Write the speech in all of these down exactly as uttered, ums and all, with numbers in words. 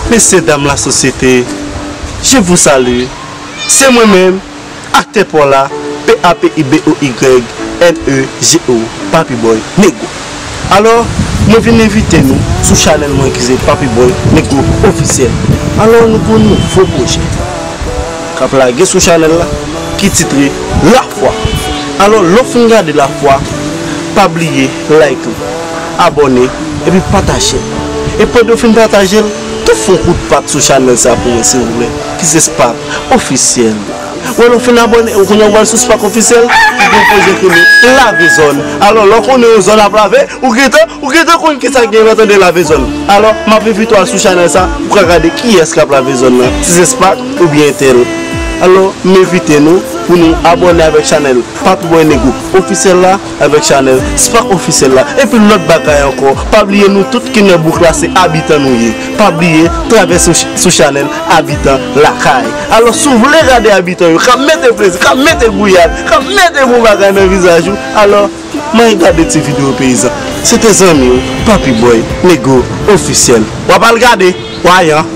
Mesye dam lasosyete, je vous salue. Se mwen menm, aktè pa w la, P A P I B O Y N E G O, Papi Boy Nego. Alò, mwen vin envite nou sou chanèl mwen ki se Papi Boy Nego Ofisyèl. Alò, nou gen yon nouvo pwojè k ap lage sou chanèl la, ki titre Lafwa. Alò, lè w fin gade Lafwa, pa bliye like li, abòne, epi pataje l. E pandan w fin pataje l, tou fè yon kout pat sou chanèl sa pou mwen, silvouplè, ki se Spark Ofisyèl. Wè, lè w fin abòne, ou konnen w pral sou Spark Ofisyèl, li gen yon pwojè ki rele Lave Zòn. Alò, lè w konnen yon zòn ap lave, ou gentan, ou gentan konn kisa k gen nan tande lave zòn. Alò, m ap envite w al sou chanèl sa pou w ka gade kiyès k ap lave zòn nan, si se Spark oubyen entèl. Alò, m envite nou pou nou abòne avèk chanèl Papi Boy Nego Ofisyèl la, avèk chanèl Spark Ofisyèl la. Epi lòt bagay ankò, pa bliye nou tout ki nan bouk la se abitan nou ye. Pa bliye travèse sou, sou chanèl Abitan Lakay. Alò, si w vle gade abitan yo k ap mete plezi, k ap mete gouyad, k ap mete bon bagay nan vizaj ou, alò, m al gade ti videyo peyizan. Se te zanmi w, Papi Boy Nego Ofisyèl. W ap al gade, wayan.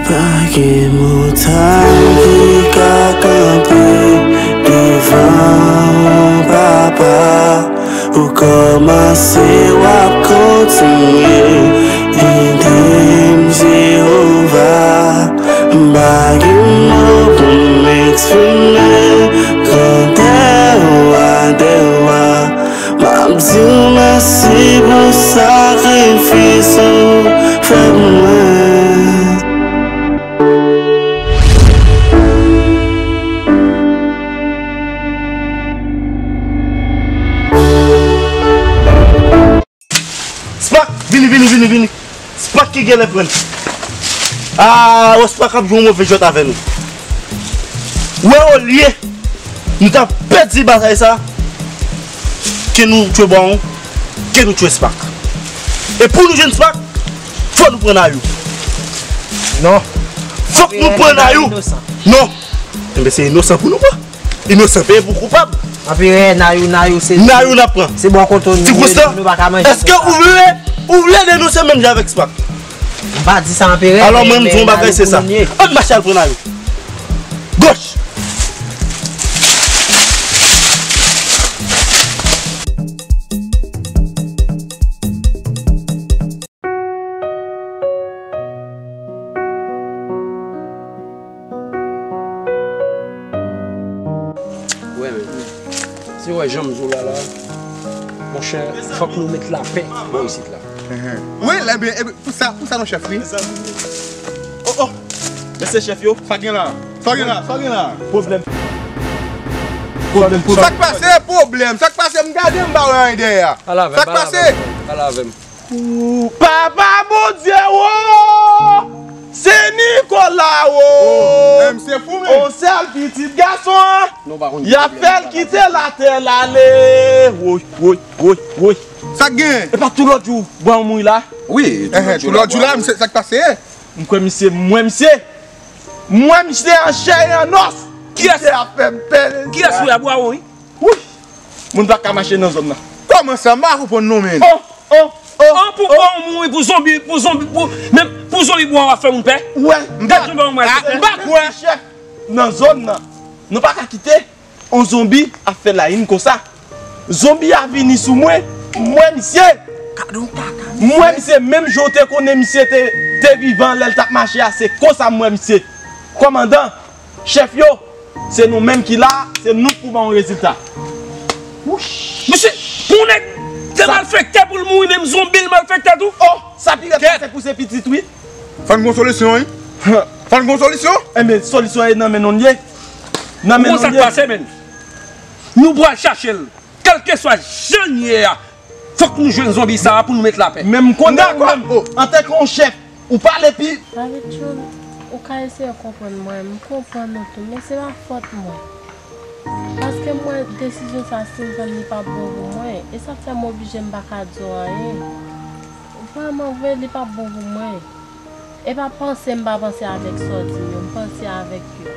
Pa gen montay ki ka kanpe devan w, papa. Ou kòmanse, w ap kontinye. Ede m, Jewova. M pa gen mo pou m eksprime grandè w a, dè w a. M ap di w mèsi pou sakrifis ou fè pou mwen. Spark, vini, vini, vini, vini. Spark ki genlè pran. Ah, wè Spark ap jwe yon move jwèt avè nou. Wè, olye nou ta pèdi batay sa, ke nou tchwe Bawon, ke nou tchwe Spark. E pou nou jwenn Spark, fò nou pran Nayou. Non. Fòk nou pran Nayou. Non. Enben, se inosan pou nou pran. Inosan peye pou koupab. Anperè, Nayou, Nayou, se Nayou n ap pran. Se bò kote w nou ye, nou pa ka manje. Èske ou vle, ou vle denonse menm jan avèk Spark? M pa di sa, Anperè. Alò, mwen, m di yon bagay, se sa. Ann mache al pran Nayou. Goch! Wè, men. Si w wè jan m di w la, la, monchè, fòk nou met lapè bò isit la. Wi, ebyen, ebyen, pou sa, pou sa, non, chèf, wi. Oh, oh! Mesye chèf yo. Sa gen la? Sa gen la? Sa gen la? Pwoblèm. Pwoblèm, pwoblèm. Sa k pase? Pwoblèm. Sa k pase? M gade, m pa wè anyen dèyè a. Sa k pase? Pale avè m. Papa Bondye, wo! Se Nikola, wo! Oh, misye fou, men. On sèl pitit gason an. Y ap fè l kite latè l ale. Woy, woy, woy, woy. Sa k gen? E pa tou lòt jou, bwa w mouri la? Wi, tou lòt jou la, misye, sa k pase? M kwè misye, m wè misye. M wè misye an chè e an nòs. Kiyès? Misye ap fè m pè. Kiyès ou wè, bwa w, wi? Wouy! Moun pa ka mache nan zòn nan. Kòman sa? M pa konprann non, men. Oh, oh, oh, oh, pou bwa w mouri, pou zonbi, pou zonbi, pou, menm pou zonbi bwa w ap fè moun pè? Ou wè, m pa, m pa kwè. Chèf nan zòn nan. Nou pa ka kite on zonbi ap fè layìn konsa. Zonbi a vini sou mwen, m wè misye. M wè misye, menm jan w te konnen misye te, te vivan lè l t ap mache a, se konsa m wè misye. Kòmandan, chèf yo, se nou menm ki la, se nou k pou ba yon rezilta. Wouch! Mesye, pou yon nèg te malfektè pou l mouri, menm zonbi l malfektè tou? Oh, sa pi rèd pase pou se pitit, wi. Fò n gon solisyon, wi. Fò n gon solisyon. Enben, solisyon e nan men nou l ye. Nan men nou l ye. Ou konn sa k pase, men? Nou pral chache l. Kèlkeswa jan n ye a, fòk nou jwenn zonbi sa a pou nou met lapè. Men m konnen ou menm, antanke yon chèf, ou pale pi. David June, ou ka eseye konprann mwen, m konprann ou tou, men se pa fòt mwen. Paske m wè desizyon sa a, si m pran l, li p ap bon pou mwen. E sa fè m oblije m pa ka di w anyen. Vrèman vre, li p ap bon pou mwen. E pa panse m pa panse avèk sa w di m yo, m panse avèk yo.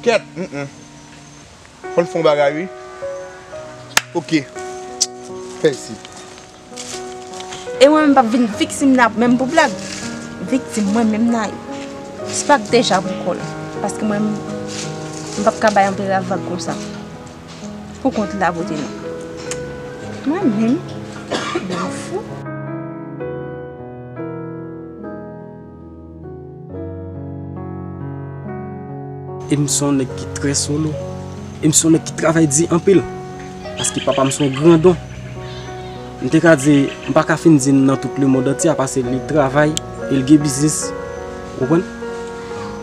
Kèt, mm, mm. Fò n fè yon bagay, wi. Oke. Fè isit. E mwen menm m p ap vin viktim la menm pou blag. Viktim mwen menm nan. Spak deja pou kò l. Paske mwen menm, m p ap ka bay anpil la vag konsa. Pou kont la pote non. Mwen menm, mwen fou. E m se yon nèg ki trè solo. E m se yon nèg ki travay di anpil. Paske papa m se yon grandon. M te ka di, m pa ka fin di nan tout lemonn antye a, paske li travay e l gen biznis. Ou konprann?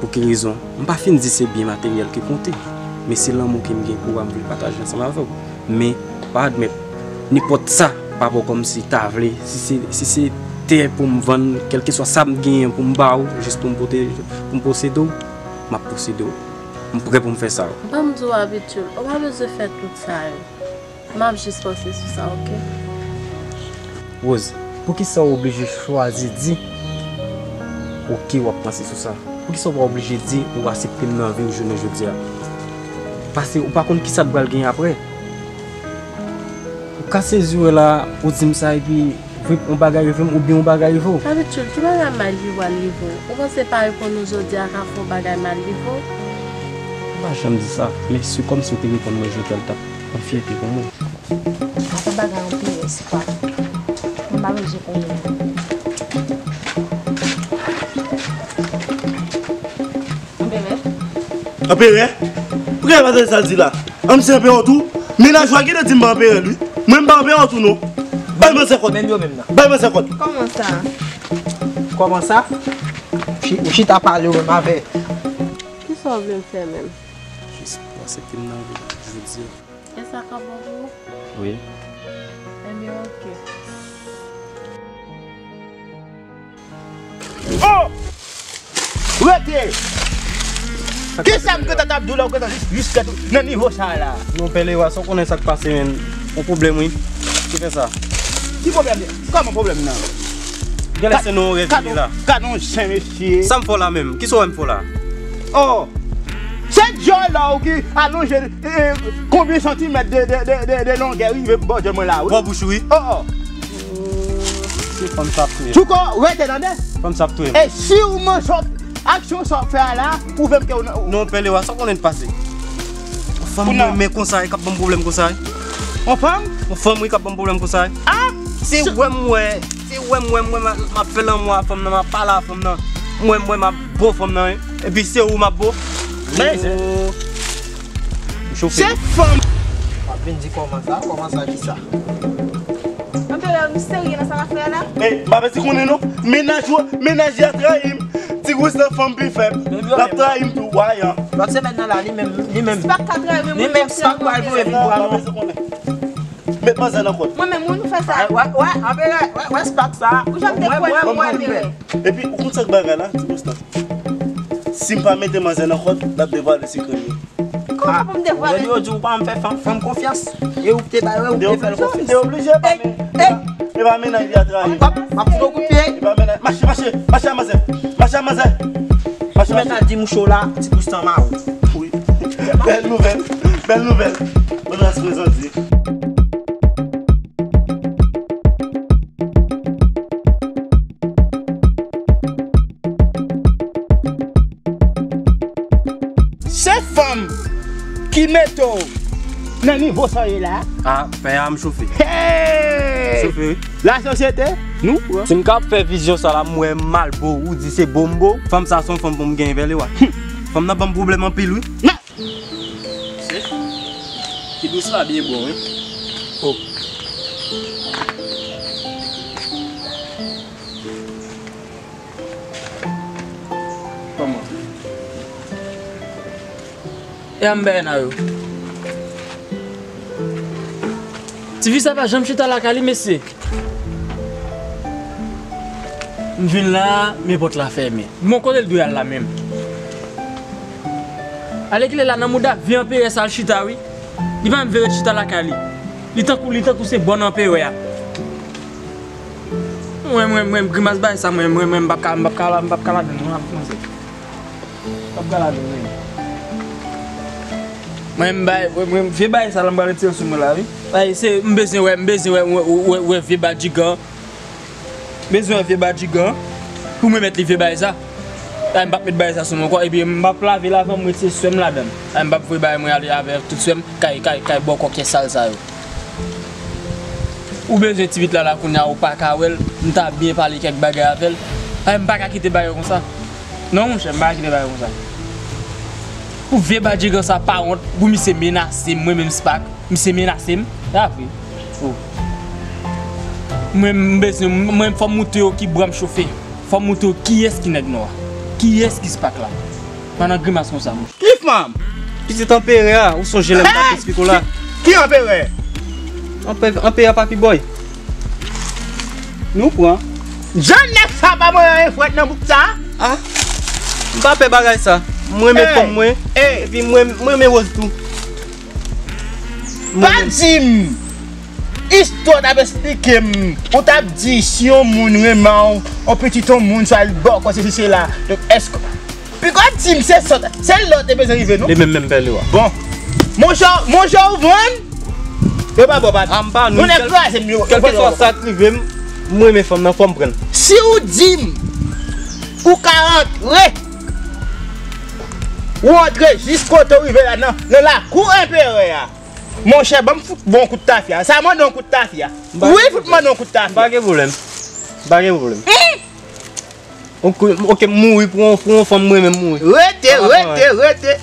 Pou ki rezon? M pa fin di se byen materyèl ki konte, men se lanmou ke m gen pou w a m vle pataje ansanm avè w. Men, pa admèt nenpòt sa pa ba w kòmsi ta vle. Si se, si se tè pou m vann, kèlkeswa sa m genyen pou m ba w, jis pou m pote, pou m posede w, m ap posede w. M prè pou m fè sa. Ban m di w Abitye, ou pa bezwen fè tout sa yo. M ap jis panse sou sa, oke? Rose, poukisa w oblije chwazi di oke w ap panse sou sa? Poukisa w pa oblije di ou aksepte m nan vi w jounen jodi a? Paske ou pa konn kisa k pral gen apre. Ou ka sezi wè la, ou di m sa epi vre yon bagay rive m oubyen yon bagay rive w. Abitye, ki bagay mal li pral rive w? Ou panse pare pou nou jodi a ka fè yon bagay mal rive w? M pa janm di sa, men se kòmsi w te reponn mwen jodi a, l t ap yon fyète pou mwen. Avan bagay anpire, Spak. Mwen pa bezwen konnen. Anperè? Anperè? Ou genlè pa tande sa l di la? An m se anperè w tou? Mennaj ou a gentan di m pa anperè l wi. Mwen m pa anperè w tou non. Bay mwen senkant. Menm yo menm nan. Bay mwen senkant. Kòman sa? Kòman sa? Ou chi-, ou chita pale ou menm avè. Ki Sa w vle m fè menm? Jis pou aksepte m nan vi jodi a. E sa k ap bon pou ou? Wi. Ebyen, oke. Oh! Rete! Kisa m gentan t ap di w la, ou gentan jis, jis fèt nan nivo sa a la? Non, Pè Lewa, sa w konnen sa k pase, menm? Yon pwoblèm, wi. Ki fè sa? Ki pwoblèm? Kòman pwoblèm nan? Genlè se nan yon rèv li la. Gad yon chen, mesye. Sa m fè w la menm? Kisa w wè m fè w la? Oh! Se djòl la w ki alonje, eh, konbyen santimèt de, de, de, de, de longè rive bò djòl mwen la, wi. Bò bouch ou, wi. Oh, oh. Se fanm sa ap touye m. Tchouko, rete tande. Fanm sa ap touye m. E si w manje aksyon sa w fè a la, ou vle m ke w nan. Non, Pè Lewa, sa w konnen t pase? Fanm mwen renmen konsa, e k ap ban m pwoblèm konsa, wi. Yon fanm? Yon fanm, wi, k ap ban m pwoblèm konsa, wi. Ah! Se wè m wè, se wè m wè, m wè m ap fè lanmou a fanm nan, m ap pale a fanm nan. M wè m wè m ap bo fanm nan, wi. Epi se ou m ap bo. Men, oh. M chofe. Se fanm. W ap vin di kòman sa, kòman sa, kisa? Anperè, nou serye nan sa n ap fè a la? Ey, m pa bezwen konnen non. Mennaj ou, mennaj li a trayi m. Ti Gous nan fanm pi fèb. L ap trayi m tou, wayan. Lòt semèn nan la, li menm, li menm. Spak ka trayi, men li menm Spak pral voye vin pran nou. M pa bezwen konnen. Met manzè nan kòd. Mwen menm, wi, nou fè sa. Wè, wè, wè, Anperè, wè, wè Spak sa. Ou janm te kwè nan mwen, Anperè. Epi, ou konn sa k bagay la, Ti Gous nan? Si m pa mete manzè nan kòd, l ap devwale sekrè m yo. Kòman pou m devwale? Yo di w pa janm fè fanm, fanm konfyans. E ou ki te bay, ou ki te fè l konfyans. Te oblije, e pa men, e pa mennaj li a trayi. M ap, m ap fout ou kout pye. E pa mennaj, mache, mache, mache a manzè. Mache a manzè. Mache, mache. Ou mèt al di mouche w la, Ti Gous nan mawon. Wi. Bèl nouvèl, bèl nouvèl. Mwen rès prezan di. Se fanm ki mete w nan nivo sa w ye la. Ah, pè a m chofe. Hey! Chofe, wi. Lasosyete, nou pran. Si m ka fè vizyon sa la, m wè m mal bo, ou di se bo m bo. Fanm sa se yon fanm pou m genyen, Pè Lewa. Fanm nan ban m pwoblèm anpil, wi. Ti Gous la byen bon, wi. Oh. Kòman? E a m bèna yo. Tifi sa pa janm chita lakay li, mesye. M vin la, men pòt la fèmen. Bon, kote l dwe al la menm? Alèkile la nan mouda vye anperè sa l chita, wi. Li pa menm vle ret chita lakay li. Li tankou, li tankou se bòn anperè a. Mwen, mwen, mwen, grimas bagay sa, mwen, mwen, mwen, m p ap ka, m p ap ka, m p ap ka ladann, non, manzè. M p ap ka ladann, non. Mwen, m bay, mwen, mwen, vye bagay sa la, m pral retire l sou mwen la, wi. Ay, se, m bezwen wè, m bezwen wè, wè, wè, wè vye badjigan. Bezwen vye badjigan pou mwen mèt li vye bagay sa. Ay, m p ap met bagay sa sou mwen ankò. Epi m p ap lave l avan m retire swè m ladan l. Ay, m p ap voye bagay mwen ale avè tout swè m kay, kay, kay bòkò kè sal sa yo. Ou bezwen ti vit la la kounye a, ou pa ka wè l. M ta byen pale kèk bagay avè l. Ay, m pa ka kite bagay konsa. Non, monchè, m pa ka kite bagay konsa. Pou vye badjigan sa pa wont, pou misye menase m, mwen menm Spak. Misye menase m. E apre? Oh. Mwen, m bezwen, mwen, fò m moutre yo ki bwa m chofe. Fò m moutre yo kiyès ki nèg nò a. Kiyès ki Spak la. Pa nan grimas konsa, mwen. Ki fanm? Pitit anperè a, ou sonje lè m t ap eksplike w la? Ki, ki anperè? Anperè, anperè a Papi Bòy. Nou pran. Jan nèg sa pa mwen anyen fwèt nan bouk sa? Ah. M pa pè bagay sa. M renmen fanm mwen. Epi m renmen, m renmen Rose tou. Pa di m istwa w t ap esplike m. Ou t ap di si yon moun renmen w, yon pitit yon moun, swa l bòkò, sesi, sela. Donk, èske, piga w di m se sòt, se lè w te bezwen rive, non? Li menm, menm pè li wa. Bon. Monchè, monchè, ou vann? Yo pa bon, pa. A m pa nou. Nou nèg kraze m yo. Kèlkeswa sa k rive m, m renmen fanm nan, fò m pran l. Si w di m, ou ka rantre, ou antre jis kote w rive la, nan, nan lakou anperè a. Monchè, ban m fout bon kout tafya. Sa mande yon kout tafya. Wi, fout mande yon kout tafya. M pa gen pwoblèm. M pa gen pwoblèm. Hmm. Ok, ok, m mouri pou yon, pou yon fanm mwen menm mouri. Rete, rete, rete.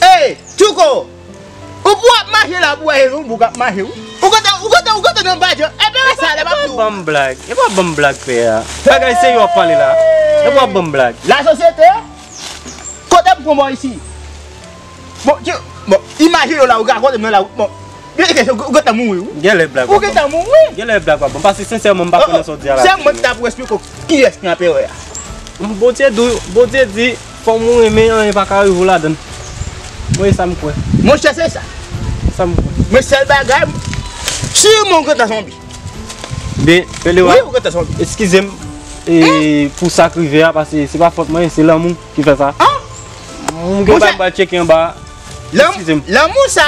Ey, Tchouko! Ou pou ap mache la, pou wè se yon boug ap mache, wi. Ou kontan, ou kontan, ou kontan nan badjan. Epi sa, lè m ap di w. E pa ban m blag. E pa ban m blag, pè a. Bagay serye w ap pale la. E pa ban m blag. Lasosyete, kote m pran bò isi? Bon, ti, bon, imajine w la, ou ka kote m nan lari. Bon, gen kesyon, ou gentan mouri, wi. Genlè blag w ap ban m. Ou gentan mouri. Genlè blag w ap ban m. Paske sensèman, m pa konnen sa w di a la. Se mwen ki ta pou eksplike w kiyès ki anperè a. Bondye di, Bondye di, fò moun renmen, anyen pa ka rive w ladan l. Mwen, e sa m kwè. Monchè, se sa. E sa m kwè. Men sèl bagay, siman ou gentan zonbi. Ben, Pelewa, wi, ou gentan zonbi. Eskize m, e, pou sa k rive a, paske se pa fòt mwen, se lanmou ki fè sa. An? M gen bagay m pral tcheke anba. Eskize m. Lanmou sa,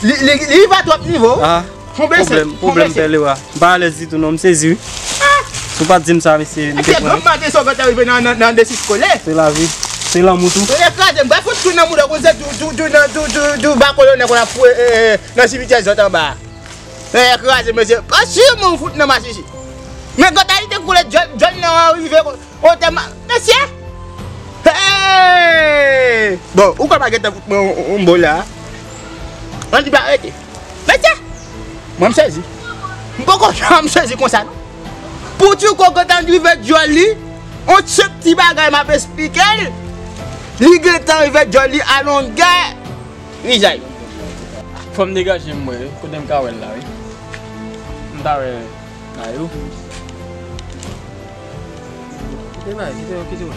li, li, li rive a twòp nivo. Ah, pwoblèm, pwoblèm, Pelewa. M pa alèz ditou, non, m sezi, wi. Si w pa t di m sa, mesye, m te pran. Mesye, granm maten sa w gentan rive nan, nan, nan desi kolè. Se lavi. Se lanmou tou. Mesye, kraze m, ba fout tou nan mouda konsa, tou, tou, tou, nan, tou, tou, tou, ba kolonè konn ap foure, e, e, nan simityè zòt anba. Mesye, kraze, mesye. Kòm si moun fout nan masisi. Men gòt a li te koule, djòl, djòl nan rive. Otèman, mesye! Hey! Bon, ou kwè pa gentan fout mwen yon, yon, yon bò la? Ann di pa rete. Mesye! Mwen m sezi. M poko janm sezi konsa, non. Pou ti koko t ann rive djòl li, yon senp ti bagay m ap esplike l. Li gentan rive djòl li a longè. Rizay. Fò m degaje m, mwen, wi. Kote m ka wè l la, wi. M ta wè. Ayou. Kite bay, kite yo, kite yo.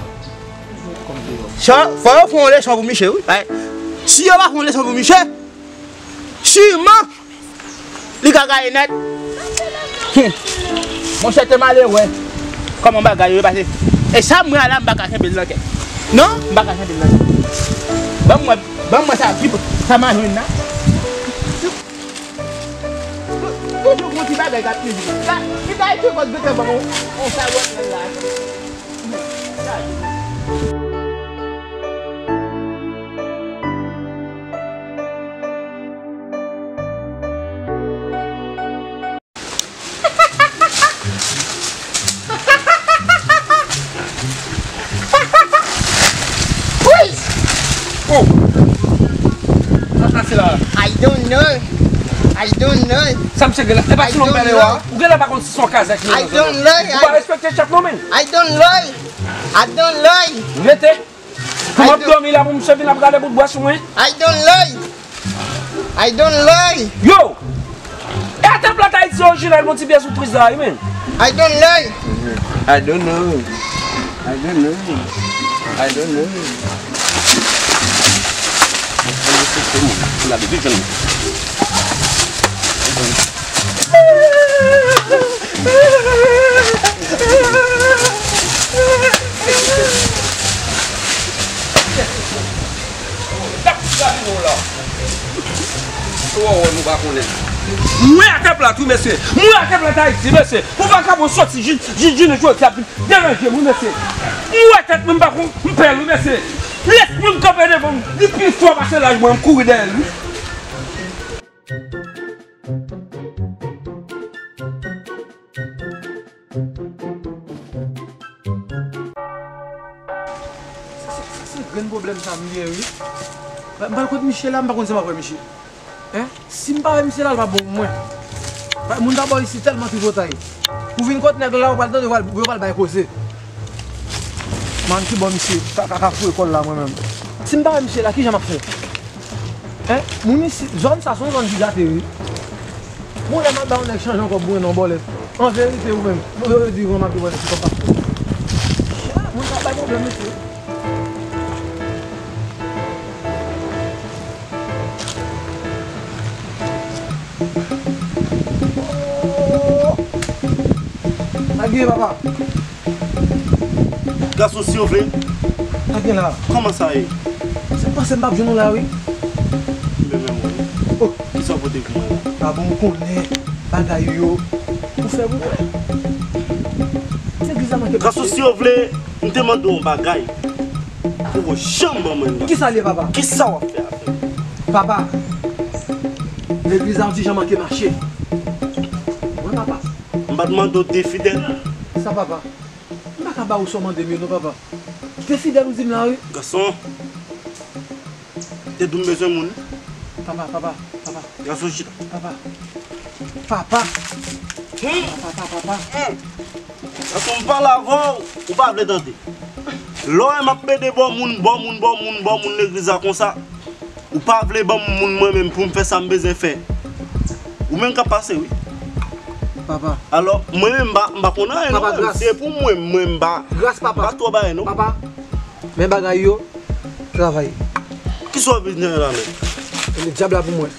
Kòm deyò. Sa, fò yo fè yon leson pou misye, wi. Ay, si yo pa fè yon leson pou misye, siman, li ka gaye nèt. Hum. Monchè, te male wè kòman bagay yo pase. E sa mwen a la, m pa ka kenbe l nan kè. Non, m pa ka kenbe l nan kè. Ban mwen, ban mwen sa vib, sa m a jwenn la. Toujou gon ti bagay k ap toujou. Sa, li bay ti vòt gentan ban yon, yon sa wòt nan la. Uy! Oh! Sa pase la? I don't know. I don't know. Sa misye gen la? E pa ti nonm pale wa. Ou gen la pa konn si son kazèk li. I don't know. Ou pa respekte chèf non, men. I don't know. I don't know. Rete. Pou m ap dòmi la, pou misye vin ap rale bout bwa sou mwen. I don't lie. I don't lie. Yo! E atè plat Ayiti orijinal, bon ti pyès ou priz la, wi, men. I don't lie. I don't know. I don't know. I don't know. Mwen atè plat wi mesye. Mwen atè plat Ayiti mesye. Pou vakabon soti jis jodi a ap vin deranje m wi mesye. Mwen tèt mwen m pa konn m pè l wi mesye. Lespri m kanpe devan m li pi fò pase laj mwen m kouri dèyè l wi. Sa se, sa se grenn pwoblèm sa m gen wi. M pral kot misye la, m pa konn si m ap wè misye. Hein? Si m pa wè misye la, l pa bon pou mwen. Moun ta bò isit tèlman tripotay. Ou vin kot nèg la, ou pral tande, ou pral, ou pral bay koze. Man ki bò misye ka, ka, ka foure kò l la mwen menm. Si m pa wè misye la, kijan m ap fè? Hein? Moun isit, zòn sa se yon zòn ki gate wi. Bon, lè m ap ba yon nèg chanje yon kòb mwen nan bòlèt. An verite ou menm, yo, yo di yon ap di bòlèt se kòb pastè. Chè, moun sa bay pwoblèm mesye. Sa gen papa. Gason si w vle. Sa gen la. Kòman sa ye? Se panse m p ap jwenn ou la wi. Men men mwen. Oh. Kisa w pote pou mwen la? Ah bon, ou konnen bagay yo. Ou fè pou mwen. Legliz la manke. Gason si w vle, m te mande w yon bagay. Ou poko janm ban mwen li. Kisa l ye papa? Kisa w ap fè avè l? Papa, legliz la yon ti jan manke mache. Wi papa. M pa t mande w de fidèl. Sa papa? M pa ka ba ou sa w mande m yo non papa. De fidèl ou di m la wi. Gason. Tèt ou m bezwen moun. Papa, papa, papa. Gason chita. Papa. Papa. Hmm. Papa, papa. Hmm. Gason m pale avè w, ou pa vle tande. Lè w wè m ap plede bò moun, bò moun, bò moun, bò moun legliz la konsa. Ou pa vle ban m moun mwen menm pou m fè sa m bezwen fè. Ou menm k ap pase, wi. Papa. Alò, mwen menm m pa, m pa konn anyen, non, Papa, mwen. Gras. Se pou mwen, mwen m pa, Gras, papa. M pa twò bagay, non. Papa, men bagay yo, travay. Kisa w vin la menm? Le dyab la pou mwen.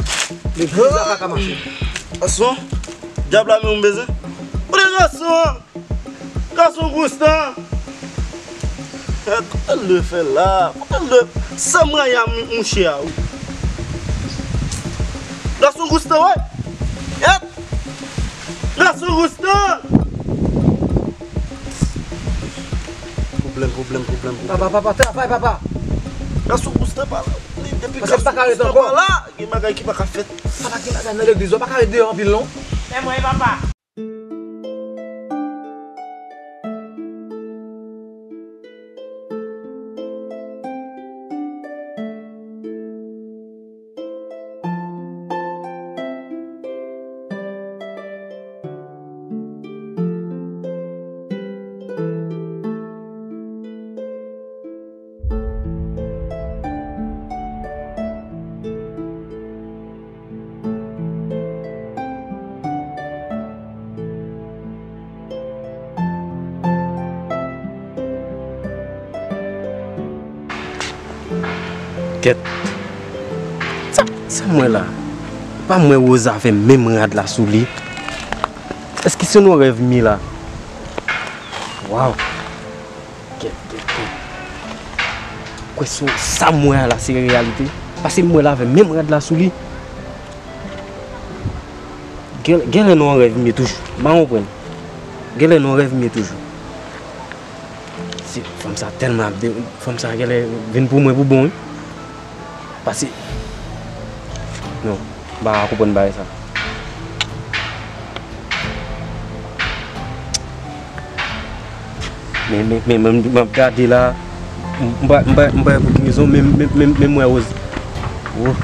Legliz la pa ka mache. Gason, dyab la menm ou bezwen? Kote gason an? Gason Goustan! Kote l dwe fè la? Kote l dwe... Sa m rayi a mou-, mouche a, wi. Gason Goustan, wi! Yèt! Gason Goustan! Pwoblèm, pwoblèm, pwoblèm, pwoblèm. Papa, papa, travay, papa! Gason Goustan pa la. Li, depi Gason Goustan pa la, gen bagay ki pa ka fèt. Papa, gen bagay nan legliz, ou pa ka ret deyò anpil, non. Men mwen, papa. Kèt. Sa, sa m wè la? Pa m wè Rosa avè menm rad la sou li. Èske se yon rèv m ye la? Waw. Kèt, kèt, kèt. Kwè si sa m wè a la se reyalite? Paske m wè l avè menm rad la sou li. Gen, genlè nan rèv m ye toujou. M pa konprann. Genlè nan rèv m ye toujou. Se, fanm sa tèlman ap de-, fanm sa genlè vin pou mwen pou bon, wi. Pase. Non, m pa ka konprann bagay sa. Men, men, men, men, m ap gade la, m pa, m pa, m pa pou rezon, men, men, men, men m wè Rose. Wo.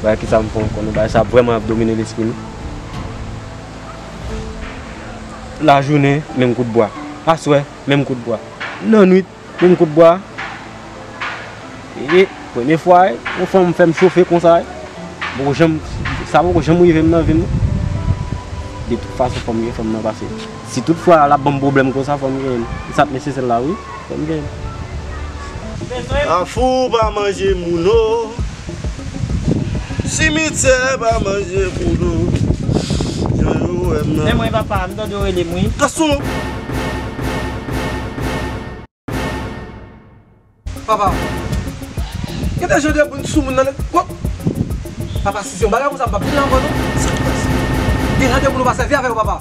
Bagay ki sa m fè ankò, non, bagay sa vrèman ap domine lespri m. Lajounen, menm kout bwa. Aswè, menm kout bwa. Lannwit, menm kout bwa. E, premye fwa, yon fanm fè m chofe konsa. Poko janm, sa poko janm rive m nan vi m, non. De tout fason, fò m gen fanm nan pase. Si tout fwa l ap ban m pwoblèm konsa, fò m gen l. Sa t nesesè la, wi. Fò m gen l. Kafou pa manje moun, o. Simityè pa manje moun, o. Jan yo wè m nan. Men mwen, papa, m tande w rele m, wi. Gason! Papa, gen de jan de moun sou moun nan, le, wo! Papa, si se yon bagay konsa, m p ap vin la ankò, non. Sa k pase? Gen jan de moun ou pa sèvi avè yo, papa.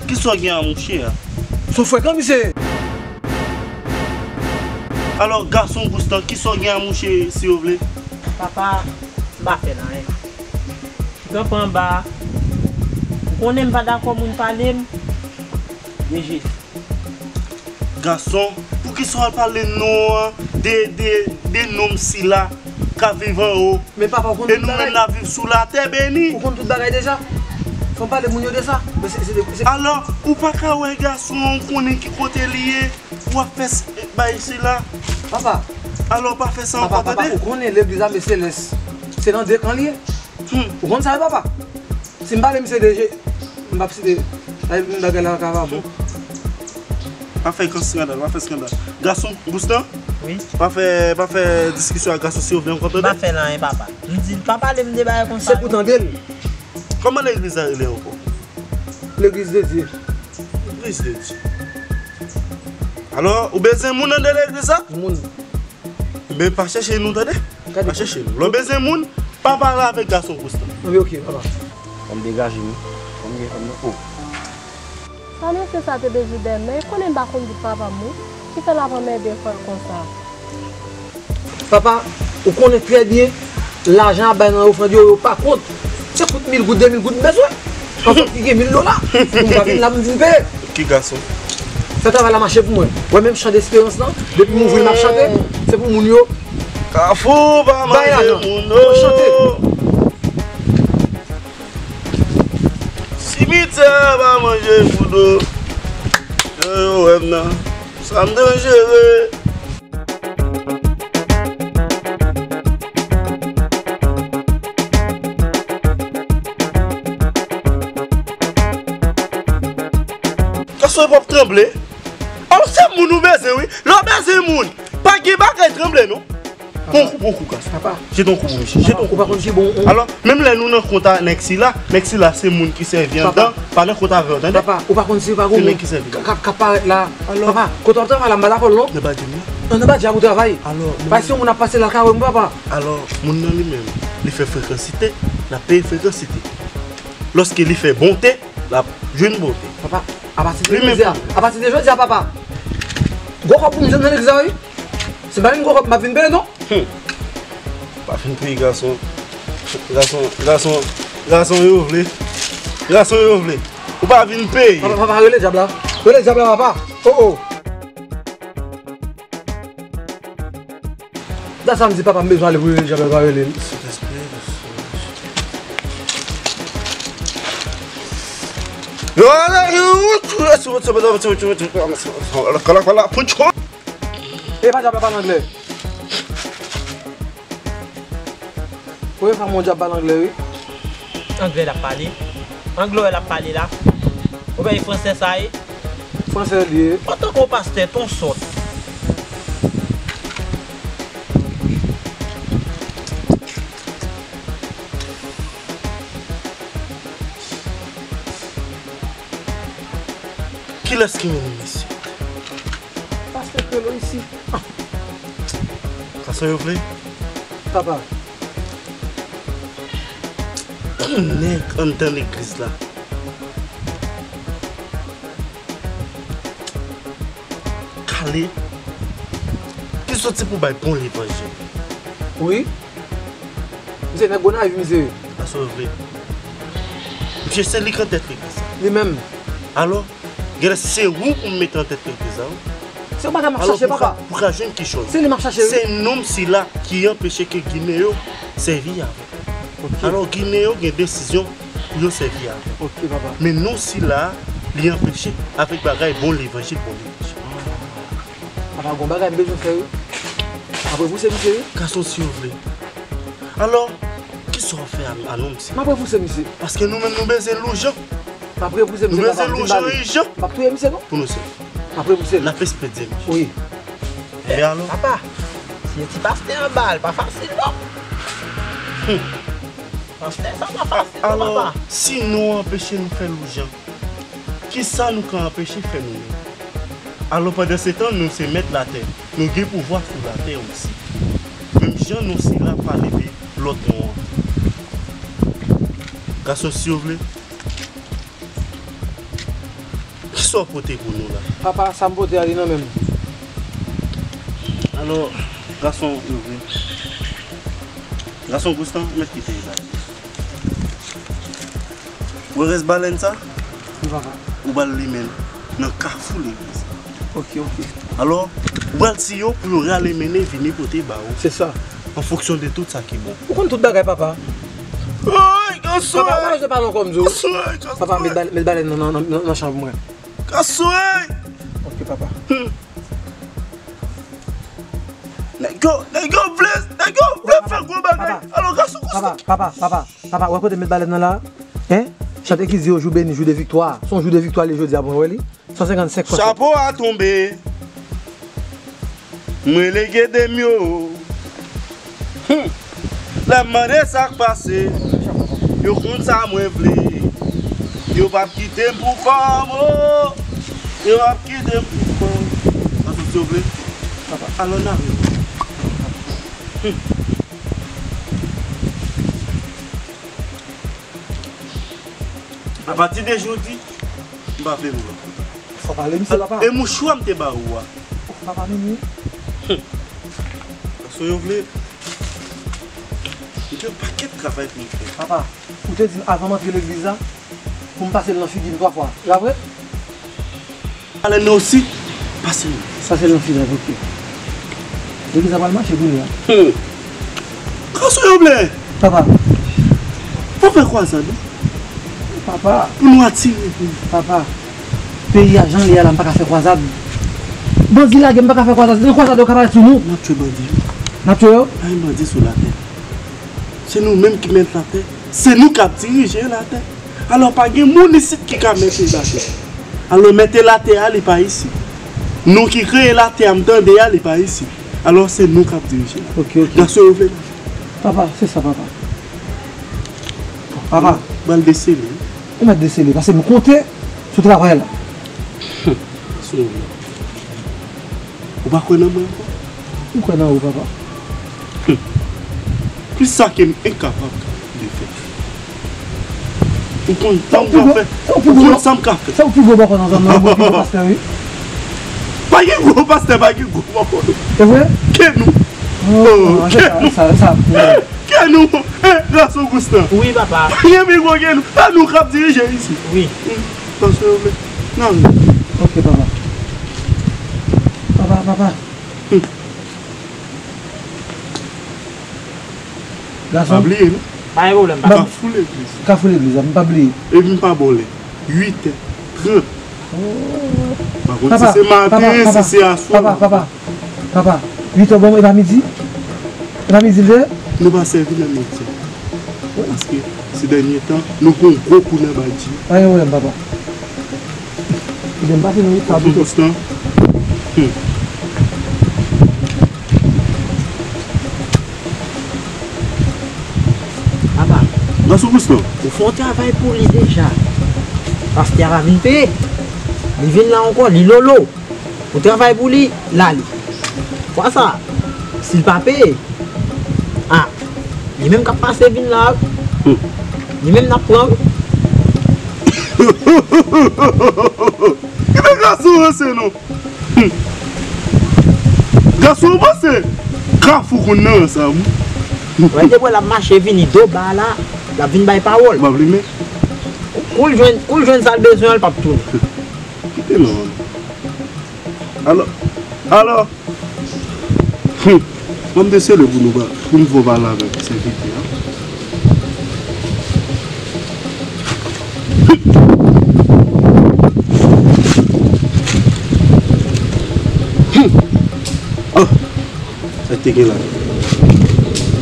Kisa w gen a mouche a? Se yon frekan misye ye. Alò, gason Goustan, kisa w gen a mouche, silvouplè? Papa, m pa fè l anyen. Kanpe anba. Ou konnen m pa dakò moun pale m de Jezi. Gason, poukisa w al pale non an de, de, de nonm sila k ap viv anwo? Men papa, ou konn tout bagay. E nou menm n ap viv sou latè beni. Ou konn tout bagay deja. Fò m pale moun yo de sa. Men se, se, se... Alò, ou pa ka wè gason an, ou konnen ki kote li ye, w ap fè s-, bay sila. Papa. Alò, pa fè sa ankò, tande? Papa, papa, ou konnen legliz la, men se lès. Se nan de kan li ye. Hmm. Ou konn sa, wi, papa? Si m pale misye de je, m p ap site, bagay la ka pa bon. Pa fè gran eskandal, pa fè eskandal. Gason, Goustan? Wi. Pa fè, pa fè diskisyon ak gason silvouplè ankò, tande? Pa fè l anyen, papa. M di l, pa pale m de bagay konsa. Se pou tande l. Kòman legliz la rele ankò? Legliz de Dye. Legliz de Dye. Alò, ou bezwen moun anndan legliz la? Moun. Enben, pa chèche nou, tande? Pa chèche nou. Lè w bezwen moun, pa pale avèk gason Goustan. Anben, oke, papa. Fò m degaje m wi. Fò m gen fanm nan. O. Sa mesye sa te bezwen dèmen, konnen m pa konn bout papa m wi. Ki fè l ap anmède frè l konsa? Papa, ou konnen trè byen, lajan a bay nan ofrann yo, yo pa kont. Se kout mil goud, de mil goud m bezwen. An fèt, ki gen mil dola. Pou m ka vin la, m vin peye. Ki gason? Fè travay la mache pou mwen. Wè menm chan desperans lan, depi m ouvri l, m ap chante. Se pou moun yo. Kafou pa manje moun, non. Chante. Simityè pa manje moun, non. Yo, yo wè m nan. Sa m danjere. Tranble. Alò, se moun ou bezwen, wi. Lè w bezwen moun, pa gen bagay tranble, non. Pran yon kou, pran yon kou, gason. Papa. Jete yon kou pou misye. Jete yon kou pou misye. Alò, menm lè nou nan kont a nèg sila, nèg sila se moun ki sèvi anndan, pa nan kont avè w, tande? Papa, ou pa konn si pa gon moun k ap parèt la. Papa, kote w ap travay la, m pa dakò l non. Nan badjam nan. Nan badjam ou travay. Alò, pa si yon moun ap pase la, l ka wè m, papa. Alò, moun nan li menm, li fè frekansite, l ap peye frekansite. Lòske li fè bonte, l ap jwenn bonte. Papa, apati de jodi a, apati de jodi a, papa. Gwo kòb pou m jwenn nan legliz la, wi. Se pa vin gwo kòb m ap vin peye, non. Hmm. Pa fin peye gason. Gason, gason, gason yo vle. Gason yo vle. Ou pa vin peye. Papa, papa, rele dyab la. Rele dyab la, papa. Oh, oh. Da sa m di papa m bezwen ale pou rele dyab la, pa rele l. Sentespri, yo ale, yo, e pa dyab la pale anglè. Premye fwa mon dyab pale anglè, wi. Anglè l ap pale. Anglè w wè l ap pale la. Ou wè e fransè sa ye? Fransè li ye. Antanke yon pastè, t on sòt. Kilès ki mennen misye? Pastè Krelo isi. Sa sa yo vle? Papa. Yon nèg anndan legliz la. Kale. Ki soti pou bay bon levanjil. Wi. Misye nèg Gonayiv, misye. Sa sa yo vle? Misye se li k antèt legliz la. Li menm. Alò, genlè se ou pou m mete antèt legliz la, wi. Se yon bagay m ap chache, papa. Alò, pou ka, pou ka jwenn ki chòz? Se li m ap chache, wi. Se nonm sila ki anpeche ke Ginen yo sèvi avè l. Ok. Alò, Ginen yo gen desizyon pou yo sèvi avè l. Ok, papa. Men nonm sila, li anpeche avèk bagay bon levanjil, bon levanjil. Papa, gon bagay m bezwen fè, wi. M ap repouse misye, wi. Gason, si w vle. Alò, kisa w ap fè a, a nonm sila? M ap repouse misye. Paske nou menm nou bezwen lou jan. M ap repouse misye, papa. Nou bezwen lou jan ijan. M ap touye misye, non. Pou nou sèvi. M ap repouse l. N ap espedye misye. Wi. E alò? Papa, si yon ti pastè anba l, pa fasil, non. Hmm. Pastè sa pa fasil, non, papa. Alò, si nou anpeche nou fè lou jan, kisa nou ka anpeche fè nou menm? Alò, pandansetan, nou se mèt latè. Nou gen pouvwa sou latè osi. Menm jan nonm sila pale de lòt nonm an. Gason, si w vle, kisa w pote pou nou la? Papa, sa m pote a, li nan men m. Alò, gason, yo vle. Gason Goustan, mèt kite li la. Ou wè rès balèn sa? Wi, papa. Ou pral limen l nan kafou legliz la. Ok, ok. Alò, ou pral di yo pou yo rale mennen vini pote ba ou. Se sa. An fonksyon de tout sa ki bon. Ou konn tout bagay, papa. Oy, gason! Papa, ou pa bezwen pale ankò, m di w. Gason, gason! Papa, met bal-, met balèn nan, nan, nan, nan chanm mwen. Gason! Ok, papa. Hmm. Nèg yo, nèg yo vle, nèg yo vle fè gwo bagay. Papa, alò, gason, papa, papa, papa, papa, wè kote m met balèn nan la? Hein? Chante ki di yo jou beni, jou de viktwa. Se yon jou de viktwa li jodi a, bon, wè li. San senkannsenk fwa. Chapo a tonbe. Mwen lege de m yo. Hmm. Lè m mande sa k pase, yo konn sa mwen vle. Yo p ap kite m pou kò m, o. Yo p ap kite m pou kò m. Sa sou si w vle. Papa, alò n ale. Hmm. Apati de jodi, m pa vle nou ankò. Fò pale misye, papa. E mouchwa m te ba ou a? Papa, mimi. Hmm. Sa yo vle. M gen yon pakèt travay pou m fè. Papa, ou te di m avan m antre legliz la, pou m pase l nan figi m twa fwa. Se pa vre? Alè nou osi, pase nou. Sa se nan figi m, ok. Legliz la pral mache kounye a. Hmm. Gason yo vle. Papa. Fò fè kwazad, wi. Papa. Pou nou atire pou nou. Papa. Peyi a jan l ye a la, m pa ka fè kwazad. Bandi lage m, m pa ka fè kwazad. Se nan kwazad yo ka parèt sou nou. N ap tchwe bandi, wi. N ap tchwe yo? Pa gen bandi sou latè. Se nou menm ki mèt latè. Se nou k ap dirije latè. Alò, pa gen moun isit ki ka mete l atè. Alò, mete latè a, li pa isit. Nou ki kreye latè a, m tande a, li pa isit. Alò, se nou k ap dirije l. Ok, ok. Gason yo vle lajan. Papa, se sa, papa. Papa. M pral desele. Ou mèt desele, paske m konte sou travay la. Gason yo vle. Ou pa kwè nan mwen ankò? M kwè nan ou, papa. Ki sa ke m enkapab de fè? Ou konn sa m ka fè? Ou konn sa m ka fè? Sa ou pi gwo bòkò nan zòn nan, ou pi gwo pastè, wi. Pa gen gwo pastè, pa gen gwo bòkò. Se vre? Ke nou. Oh, ke nou. Ke nou. Eh, gason Goustan. Wi, papa. Pa gen pi gwo ke nou. Se nou k ap dirije isit. Wi. Paske yo vle. Nan. Ok, papa. Papa, papa. Gason. Pa bliye, non? Pa gen pwoblèm, papa. Kafou legliz. Kafou legliz, m pa bliye. Epi m pa ba w lè. Uit è trant. Oh. M pa konn si se maten, si se aswè. Papa, papa, papa, papa. Uit è bon, e pa midi? E pa midi l te ye? Nou pa sèvi nan midi. Paske, se dènye tan, nou pran gwo kou nan badji. Pa gen pwoblèm, papa. Ebyen, m pase nan sa pito. Konstan. Hmm. Papa. Nan sou Konstan. Ou fè yon travay pou li deja. Pastè a pa vin peye. Li vin la ankò, li lolo. Ou travay pou li, l ale. Fwa sa, si l pa peye, a, li menm k ap pase vin la, wi. Hmm. Li menm n ap pran, wi. Kite gason ranse non. Hmm. Gason ranse. Kafou konn nan sa, wi. Wè, depi l ap mache vini do ba la, l ap vin bay pawòl. M ap limen. Kou l jwenn, kou l jwenn sa l bezwen an, l p ap tounen. Kite non. Alò, alò. Hmm. Ban m desele pou nou, pou m fè w pale avèk sèvitè a. Hmm. Oh. Sa k te gen la?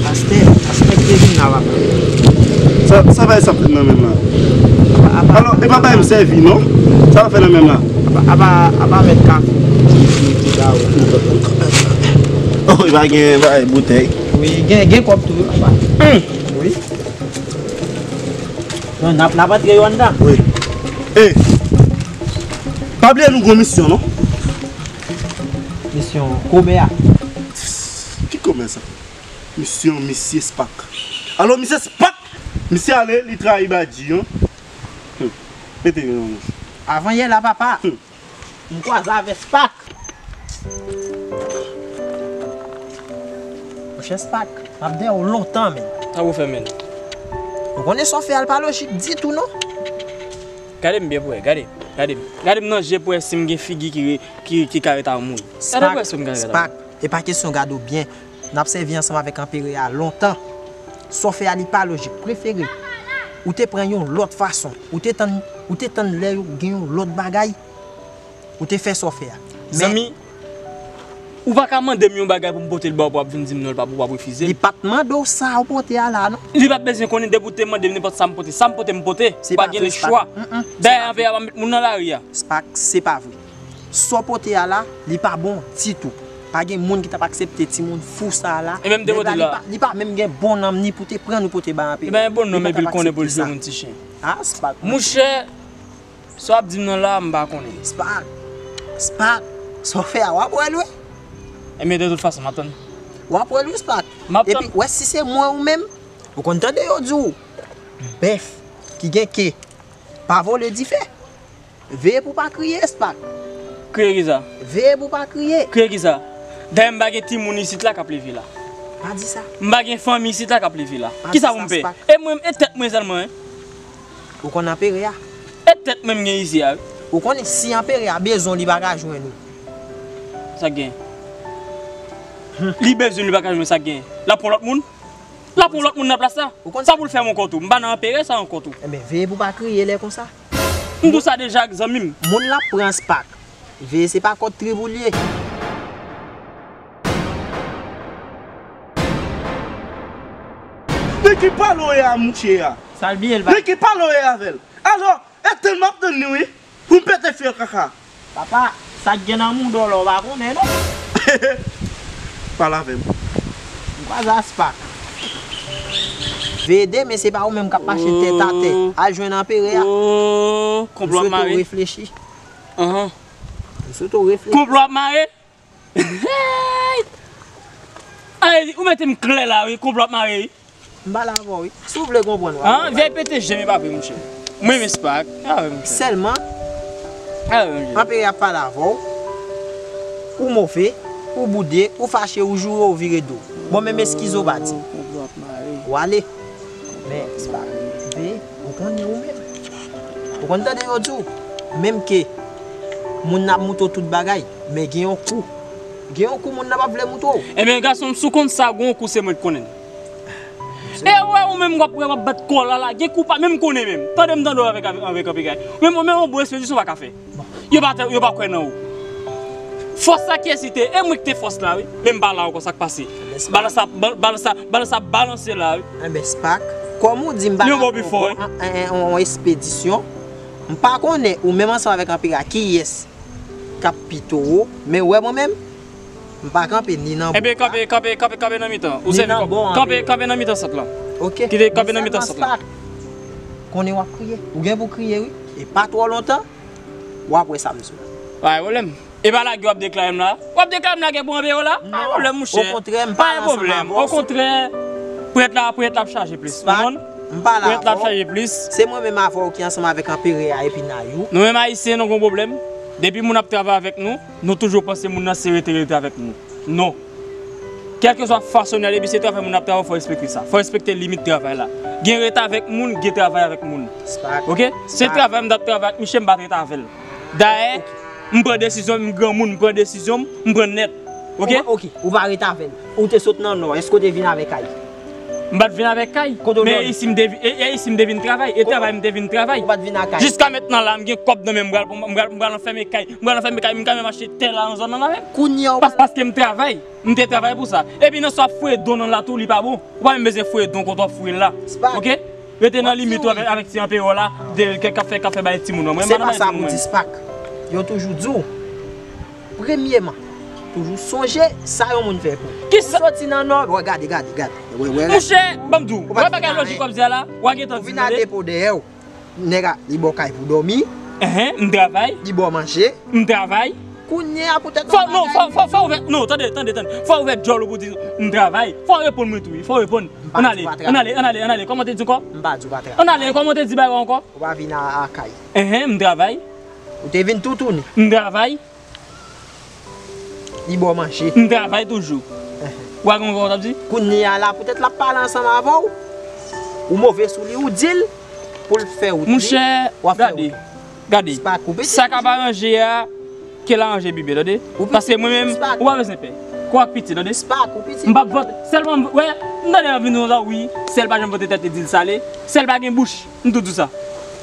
Pastè, pastè ki te vin la, papa. Sa, sa bay sa fèt nan men m la? Apa, apa, alò, e pa bay m sèvi, non? Sa w ap fè nan men m la? Apa, apa, apa mèt kafe. Ti, ti, ti ba ou. Oh, e pa gen, bay boutèy. Wi, gen, gen kòb tou, wi, papa. Hmm. Wi. Non, n ap, n ap antre yo anndan. Wi. E, pa bliye nou gon misyon, non? Misyon kòmè a. Ki kòmè sa? Misyon misye Spak. Alò, misye Spak, misye ale, li trayi badji an. Hmm. Mete yo nan mouch. Avan yè la, papa. Hmm. M kwaze avè Spak. Monchè Spak, m ap dèyè w lontan, men. Sa pou fè, men? Ou konnen sa w fè a, l pa lojik ditou, non. Gade m byen pou wè, gade, gade m. Gade m nan je pou wè si m gen figi ki re-, ki, ki ka ret a mouri. Gade pou wè si m ka ret a mouri. Spak, e pa kesyon gade w byen. N ap sèvi ansanm avèk anperè a lontan. Sa w fè a, li pa lojik. Prefere ou te pran yon lòt fason. Ou te tann, ou te tann lè yo gen yon lòt bagay. Ou te fè sa w fè a. Men zanmi, ou pa ka mande m yon bagay pou m pote l ba w, pou w ap vin di m non, l pa, ou p ap refize l. Li pa t mande w sa w pote a la, non. Li pa t bezwen konnen, depi w te mande m nenpòt sa m pote. Sa m pote, m pote. Ou pa gen lechwa. Dayè, anperè a pa met moun nan lari a. Spak, se pa vre. Sa w pote a la, li pa bon ditou. Pa gen moun ki t ap aksepte timoun fou sa a la. E menm te pote l la. Li pa, li pa menm gen bon nanm ni pou te pran nou pote ba anperè. Li pa gen bon nanm epi l konnen pou l jwe moun ti chen. A, Spak. Mouchè, sa w ap di m nan la, m pa konnen. Spak. Spak. Sa w fè a, w ap wè l wi. Ebyen, de tout fason, m ap tann. W ap wè l wi, Spak. M ap tann. Epi, wè, si se mwen ou menm, ou konn tande yo di w, bèf ki gen ke pa vole dife. Veye pou w pa kriye, Spak. Kriye kisa? Veye pou w pa kriye. Kriye kisa? Dayè m pa gen timoun isit la k ap leve la. Pa di sa. M pa gen fanmi isit la k ap leve la. Kisa pou m fè? E mwen, e tèt mwen sèlman, en. Ou konn anperè a? E tèt mwen m gen isit la, wi. Ou konnen si anperè a bezwen w, li pa ka jwenn ou. Sa k gen? Li bezwen m, li pa ka jwenn, sa k gen? L ap pran lòt moun? L ap pran lòt moun nan plas la. Sa pou l fè m ankò tou? M pa nan anperè sa ankò tou. Enben, veye pou w pa kriye lè konsa. M di w sa deja ak zanmi m. Moun l ap pran Spak. Veye se pa kòt trip ou l ye. De ki pale w ye a, mouche a? Sa l bliye l pa. De ki pale w ye avè l? Alò, e tann m ap tann li wi. Pou m pete fyèl kaka. Papa, sa k gen nan mouda w la, w pa konnen non. Pale avè m. M kwaze a Spak. Veye de, men se pa ou menm k ap mache tèt atè. Al jwenn anperè a. Oh, konplo ap mare. M swete w reflechi. Ahan. M swete w reflechi. Konplo ap mare? Hey! Ay, ou mete m klè la, wi, konplo ap mare, wi. M pale avè w, wi. Si w vle konprann, w a konprann. Vyèy pete jèm e pa vre, monchè. Mwen renmen Spak. E pa vre, monchè. Sèlman, e pa vre, monchè. Anperè ap pale avè w. Ou move, ou boude, ou fache, ou joure, ou vire do. Bon, menm eskize w pa di. Konplo ap mare. W ale. Men, Spak, be, ou konnen ou menm. Ou konn tande yo di w, menm ke moun nan ap moutre w tout bagay, men gen yon kou. Gen yon kou moun nan p ap vle moutre w. Ebyen, gason m, si w konn sa, gen yon kou se mwen k konnen l. E wè, ou menm w ap, w ap bat kò w la, la, gen kou pa menm konnen menm. Tande m tande w avèk, avèk, avèk anpil kay. Menm, menm yon bon espedisyon w pa ka fè. Yo pa, yo pa kwè nan ou. Fòs la ki egziste, e mwen ki te fòs la, wi. Men m pa la ankò, sa k pase? Balans la, bal-, balans la, balans la balanse la, wi. Enben, Spak, kòm ou di m pa ka fè yon, yon, yon, yon espedisyon, m pa konnen ou menm ansanm avèk Anpera kiyès k ap pi towo, men ou wè mwen menm, m pa kanpe ni nan bò a, kanpe, kanpe, kanpe, kanpe nan mitan. Ou sèvi kòm kanpe, kanpe nan mitan sant lan. Oke. Kite kanpe nan mitan sant lan. Spak, konnen w ap kriye. Ou gen pou kriye, wi. E pa twò lontan, w ap wè sa m di w. Pa gen pwoblèm. E pa lagè w ap deklare m la? W ap deklare m lagè pou Anpera la? Pa gen pwoblèm, monchè. Okontrè, m pale ansanm avè w. Pa gen pwoblèm. Okontrè, prèt la, prèt la ap chaje plis. Ou konprann? M pale avè w. Prèt la ap chaje plis. Se mwen menm avè w ki ansanm avèk Anperè a epi Nayou. Nou menm Ayisyen, nou gon pwoblèm. Depi moun ap travay avèk nou, nou toujou panse moun nan se rete, rete avèk nou. Non. Kèlkeswa fason n ye a, depi se travay moun ap travay, fò w respekte sa. Fò w respekte limit travay la. Gen rete avèk moun, gen travay avèk moun. Oke? Se travay m t ap travay ak misye, m pa t rete avè l. Dayè, m pran desizyon, m granmoun, m pran desizyon, m pran nèt. Oke? Ou pa, oke, ou pa rete avè l. Ou te sot nan Nò, èske w te vin avè kay? M pa t vin avè kay, men e isi m te vi-, e, e isi m te vin travay, e travay m te vin travay. Ou pa t vin ak kay? Jiska mentnan la, m gen kòb nan men m, m pral, m pral, m pral anfèmen kay, m pral anfèmen kay, m ka menm achte tè la nan zòn nan avè m. Kounye a ou pa... Pas-, paske m travay, m te travay pou sa. Epi nan sa w ap foure don nan la tou, li pa bon. Ou pa menm bezwen foure don kote w ap foure l la. Oke? Rete nan limit ou avèk, avèk ti anperè w la, de, k ap fè, k ap fè bagay timoun nan. Mwen, m pa nan bagay timoun, mwen. Se pa sa pou di, Spak. Yo toujou di w, premyeman, toujou sonje sa yon moun fè pou ou. Kisa? Ou soti nan Nò, wè, gade, gade, gade. Wè, wè, gade. Monchè, ban m di w, wè bagay lojik w ap di a la, w a gentan di, tande. Ou vin a depo dèyè w. Nèg la, li ba w kay pou dòmi. Enhen, m travay. Li ba w manje. M travay. Kounye a poutèt... Fò, non, fò, fò, fò ouvè, non, tande, tande, tande. Fò ouvè djòl ou pou di m travay. Fò reponn mwen tou, wi, fò reponn. Ann ale, ann ale, ann ale, ann ale. Kòman w te di ankò? M pa di w pa travay. Ann ale, kòman w te di bagay ankò? Ou pa vin a, a kay. Enhen, m travay. Ou te vin toutouni. M travay. Li ba w manje. M travay toujou. Enhen. Ou pa konprann sa w t ap di? Kounye a la, poutèt l ap pale ansanm avè w, ou move sou li, ou di l pou l fè wout li, w ap fè wout li. Monchè, gade, gade. Sa k ap aranje a, ke l aranje pi byen, tande. Paske mwen menm, ou pa bezwen pè. Kò ak piti, tande. M p ap vante. Sèlman, m, wè, m tande anvi nou la, wi. Sèl pa janm vante tèt li di l sale. Sèl pa gen bouch. M tou di w sa.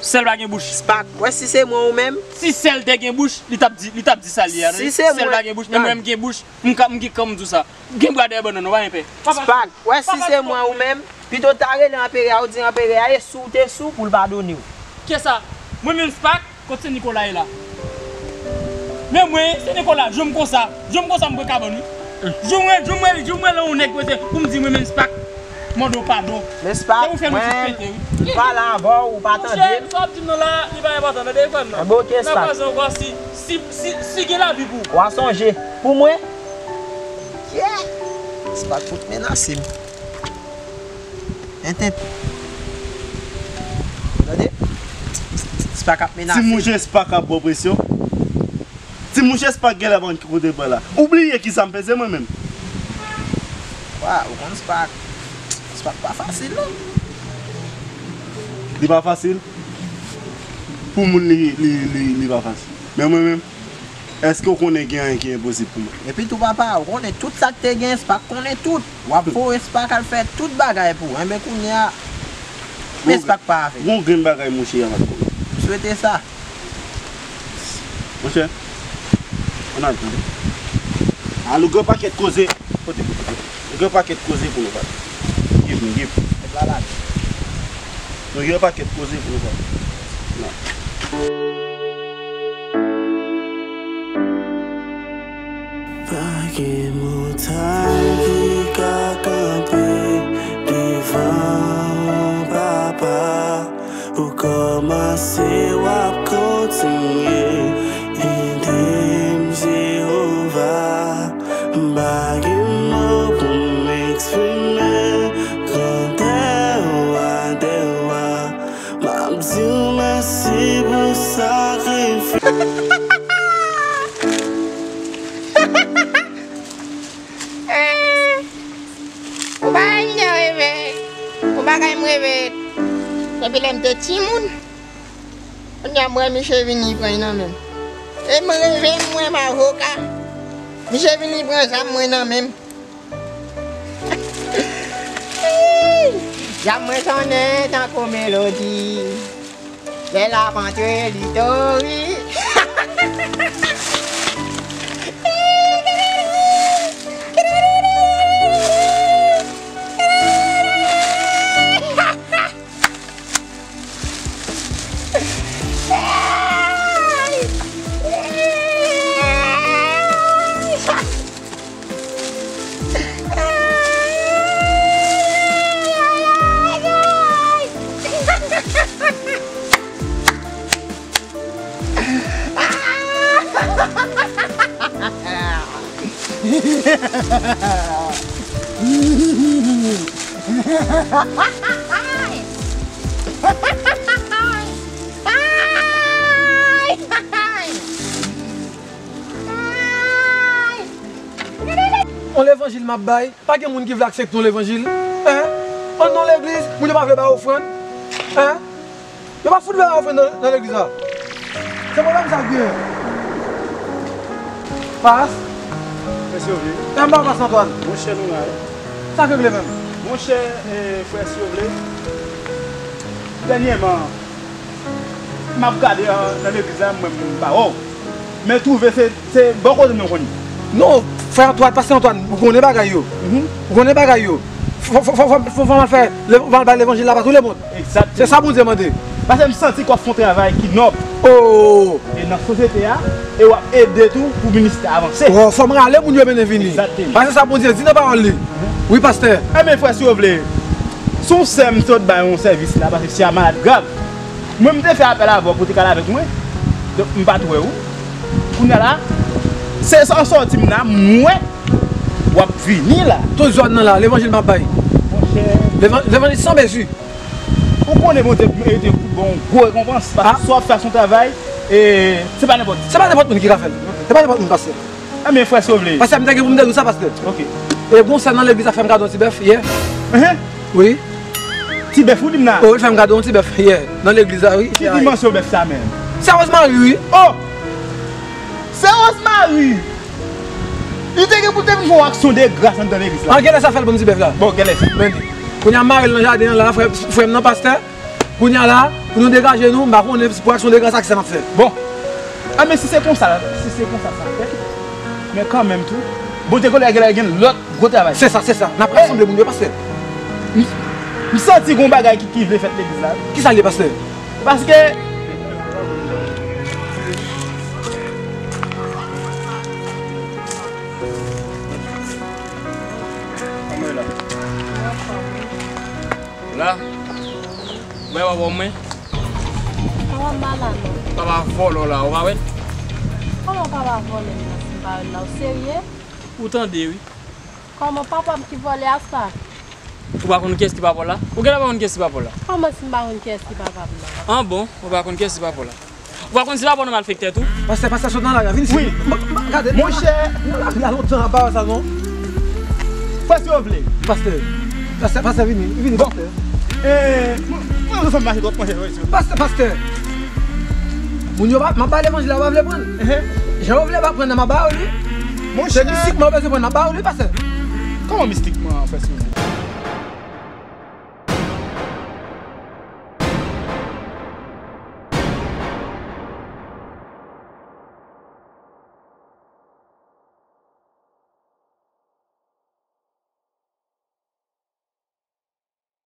Sèl pa gen bouch. Spak, wè si se mwen ou menm. Si sèl te gen bouch, li t ap di, li t ap di sa li a, tande. Si se mwen, sèl pa gen bouch, men mwen m gen bouch, m ka, m gen kan m di w sa. Gen bwa dèyè bannann, ou pa gen pè. Spak, wè si se mwen ou menm, pito w ta rele anperè a, ou di anperè a, e si w te sou pou l padone w. Kisa? Mwen menm Spak? Kot Sen Nikola ye la? Men mwen, Sen Nikola, jwenn m konsa. Jwenn m konsa, m pran kabann, wi. Jwenn mwen, jwenn mwen, jwenn mwen lan yon nèg prese pou m di mwen menm Spak mande w padon. Men Spak, mwen, m pale avè w, ou pa tande m. Monchè, sa w ap di m nan la, li pa enpòtan, tande, frè m nan. Enben, oke, Spak. N a kwaze ankò si, si, si, si gen lavi pou ou. W a sonje. Pou mwen? Yeah! Spak fout menase m. Entèt. Tande? Spak ap menase. Ti mouche Spak ap ba w presyon. Ti mouche Spak genlè pa konn ki kote l pral la. Ou bliye kisa m fè, se mwen menm. Wa, ou konn Spak. Spak pa fasil non. Li pa fasil. Pou moun li, li, li, li pa fasil. Men mwen menm, èske w konnen gen anyen ki enposib pou mwen? Epi tou papa, ou konnen tout sa k te gen, Spak konnen tout. W ap voye Spak al fè tout bagay pou ou. Enben kounye a, men Spak pa avè. Gon grenn bagay mouche a pa t konnen. M swete sa. Monchè, ann al tande. Al, ou gen pakèt koze. Kote, kote, kote. Ou gen pakèt koze pou nou pale. Give me, give. Nou gen pakèt koze pou nou pale. Non. Gen montay ki ka kanpe devan w, papa. Ou kòmanse, w ap kontinye. Ede m, Jewova. M pa gen mo pou m eksprime grandè w, grandè w. M ap di w mèsi pou sakrifis. Ou bagay m te reve. Ou bagay m reve. Depi lè m te timoun. Kounye a m wè misye vini pran nan men m. E m reve m wè m avoka. Misye vini pran zam mwen nan men m. Zam mwen sonnen tankou melodi. Lè l ap antre, li tori. On levanjil m ap bay. Pa gen moun ki vle aksepte yon levanjil. Hein? Ann nan legliz, moun yo pa vle bay ofrann. Hein? Yo pa fout vle bay ofrann nan, nan legliz la. Se pwoblèm sa k gen. Pas. Frè Sovle. E m pa Pas Antwàn. Monchè, nou la, wi. Sa k regle menm? Monchè, eh, frè Sovle. Dènyèman, m ap gade an, nan legliz la, m wè moun pa wè w. Men twouve se, se bò kote m nan w konn ye. Non, frè Antwàn, pastè Antwàn, ou konnen bagay yo. Mhm. Ou konnen bagay yo. Fò, fò, fò, fò, fò, fò m al fè, fò m al bay levanjil la pa tout lemonn. Egzakteman. Se sa Bondye mande. Paske m santi w ap fè yon travay ki nòb. Oh! E nan sosyete a, e w ap ede tou pou ministè a avanse. Oh, fò m rale moun yo mennen vini. Egzakteman. Paske sa Bondye di nan pawòl li. Mhm. Wi, pastè. Enben, frè, si w vle, si w sè m sot bay yon sèvis la, paske si a malad grav. Mwen, m te fè apèl avè w pou w te ka al avèk mwen. Donk, m pa t wè w. Kounye a la, se an sòti m la, m wè w ap vini la. Tout zòn nan la, levanjil m ap bay. Monchè. Levan-, levanjil san mezi. Ou konnen Bondye merite pou bon gwo rekonpans. Paske sa w ap fè a se yon travay, e se pa nenpòt. Se pa nenpòt moun ki ka fè l. Se pa nenpòt moun, pastè. Enben, frè Sovle. Pastè, m te gen pou m te di w sa, pastè. Ok. E gon sè nan legliz la fè m kado yon ti bèf yè. Enhen. Wi. Ti bèf ou di m la? O, li fè m kado yon ti bèf yè nan legliz la, wi. Ki dimansyon bèf sa menm? Sè Rosemary, wi. Oh! Sè Rosemary! Li te gen pou te vin fè yon aksyon de gras anndan legliz la. An, genlè sa fè l ban m ti bèf la. Bon, genlè sa. Men li. Kounye a m mare l nan jaden an la, frè, frè m nan, pastè. Kounye a la, pou nou degaje nou, m pa konnen si pou aksyon de gras ak sa n ap fè. Bon. A, men si se konsa, si se konsa sa fèt, men kanmenm tou, Bondye genlè, genlè gen lòt gwo travay. Se sa, se sa. N ap rasanble moun yo, pastè. M, m santi gon bagay ki, ki vle fèt legliz la. Kisa l ye, pastè? Paske La, mwen pa wè mwen. Papa m pa la non. Papa vòlè w la, ou pa wè l? Kòman papa vòlè m nan si m pa wè l la? Ou serye? Ou tande wi. Kòman papa m ki vòlè a sa? Ou pa konn kiyès ki papa w la? Ou genlè pa konn kiyès ki papa w la. Kòman si m pa konn kiyès ki papa m nan? An bon, ou pa konn kiyès ki papa w la. Ou pa konn si papa w nan malfektè tou? Pastè, pastè sot nan lari a, vin isit. Wi. M, m, gade, monchè, nou la, la lontan, pa wè sa non. Fè si w vle. Pastè, pastè, pastè, vini, vini, bon, pastè. Eh, mwen, mwen, mwen, mache twòp, monchè, fè si w vle. Pastè, pastè. Moun yo pa, m ap ba levanjil la, yo pa vle pran l. Ehe. Jan yo vle pa pran nan, m ap ba yo li. Monchè. Se mistikman yo bezwen pran, m ap ba yo li, pastè. Kòman mistikman, fè si w vle?